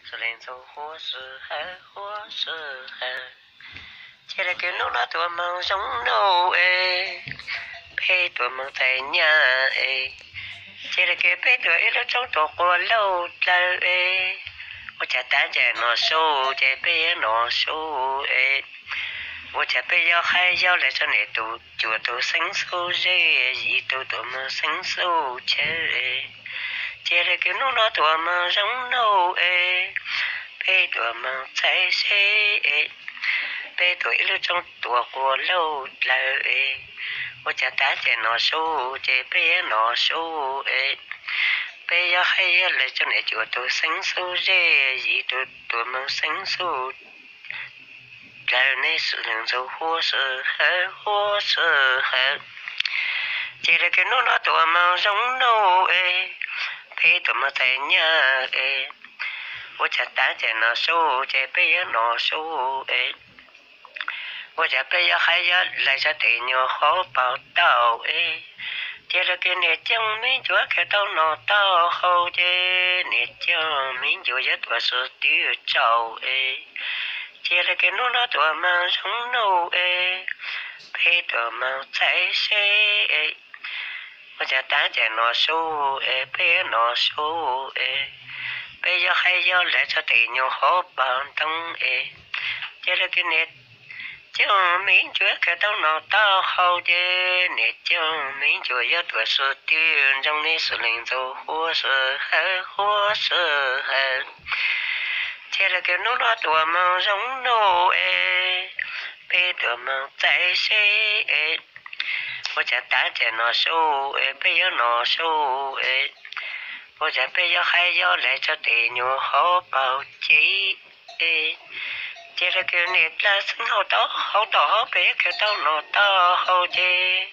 Xws li ntxuv huab si hawv huab si hawv. Cia li kws hnub no tuam moog zoo nuj es, peb tuam moog txais nyaj es, cia li kws peb tuam ib lub tsoob tuam quas lauj dlawg es, ua caag tav ncaim nov su ces peb yuav nov su es, ua caag peb yuav haib yuav lawv tso niam tus cuam tus xeeb xub zeb, yim tug tuam moog xeeb xub chaw es, cia li kws hnub no tuam moog zoo nuj es, peb tuam moog txais seb es, peb tuam ib lub tsoob tuam quas lauj dlawg es, ua caag tav ncaim nov su ces peb yuav nov su es, peb yuav haib yuav lawv tso niam cuam tus xeeb xub zeb, yim tug tuam moog xeeb xub dlawg, neb xws li ntxuv huab si hawv huab si hawv. Cia li kws hnub no tuam moog zoo nuj es, peb tuam moog txais nyaj es, ua caag tav ncaim nov su ces peb yuav nov su es, ua caag peb yuav haib yuav lawv tso tes nyuas hov paug tau es, cia li kws niam coob miv ncuav khaws tau nov tau haus ces niam coob miv ncuav yuav tuam si twb tsaus es, cia li kws hnub no tuam moog zoo nuj es, peb tuam moog txais seb es, ua caag tav ncaim nov su es, peb yuav nov su es, peb yuav haib yuav lawv tso tes nyuas hov paug ntoo es, cia li kws niam coob miv ncuav khaws tau nov tau haus ces niam coob miv ncuav yuav tuam si twb ntsoog, neb xws li ntxuv huab si hawv huab si hawv. Cia li kws hnub no tuam moog zoo nuj es, peb tuam moog txais seb es, ua caag tav ncaim nov su es, peb yuav nov su es, ua caag peb yuav haib yuav lawv tso tes nyuas hov paug ces, cia li kws niam dlaa xeeb hauv tom hauv pes yuav khaws tau nov tau haus ces,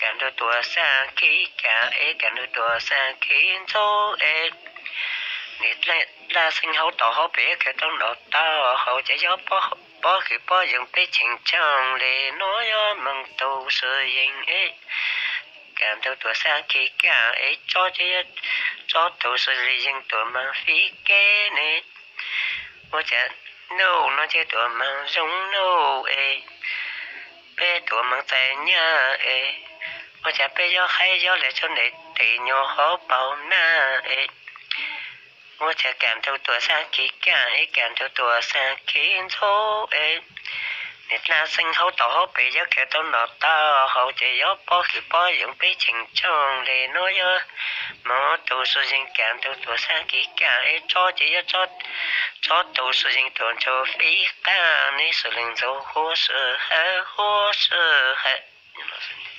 kaam nrug tuam xaa khiv kaam es, kaam nrug tuam xaa khiv ntxuv es, niam dlaa xeeb hauv tom hauv pes yuav khaws tau nov tau haus ces yuav pob kws pob yeem peb cheem tshooj le nuav yuav moog tu si yees es, kaam nrug tuam xaa khiv kaam es tsob ces yuav tsob tu si yees tuam moog fib keb ne. Ua caag nuj no ces tuam moog zoo nuj es, peb tuam moog txais nyaj es, ua caag peb yuav haib yuav lawv tso niam tes nyuas hov paug naj es, ua caag kaam nrug tuam xaa khiv kaam es, kaam nrug tuam xaa khiv ntxuv es, niam dlaa xeeb hauv tom hauv pes yuav khaws tau nov tau haus ces yuav pob kws pob yeem peb cheem tshooj le nuav yuav moog tu si yees, kaam nrug tuam xaa khiv kaam es tsob ces yuav tsob tu si yees tuam ntsuag fib qaab, neb xws li ntxuv huab si hawv huab si hawv.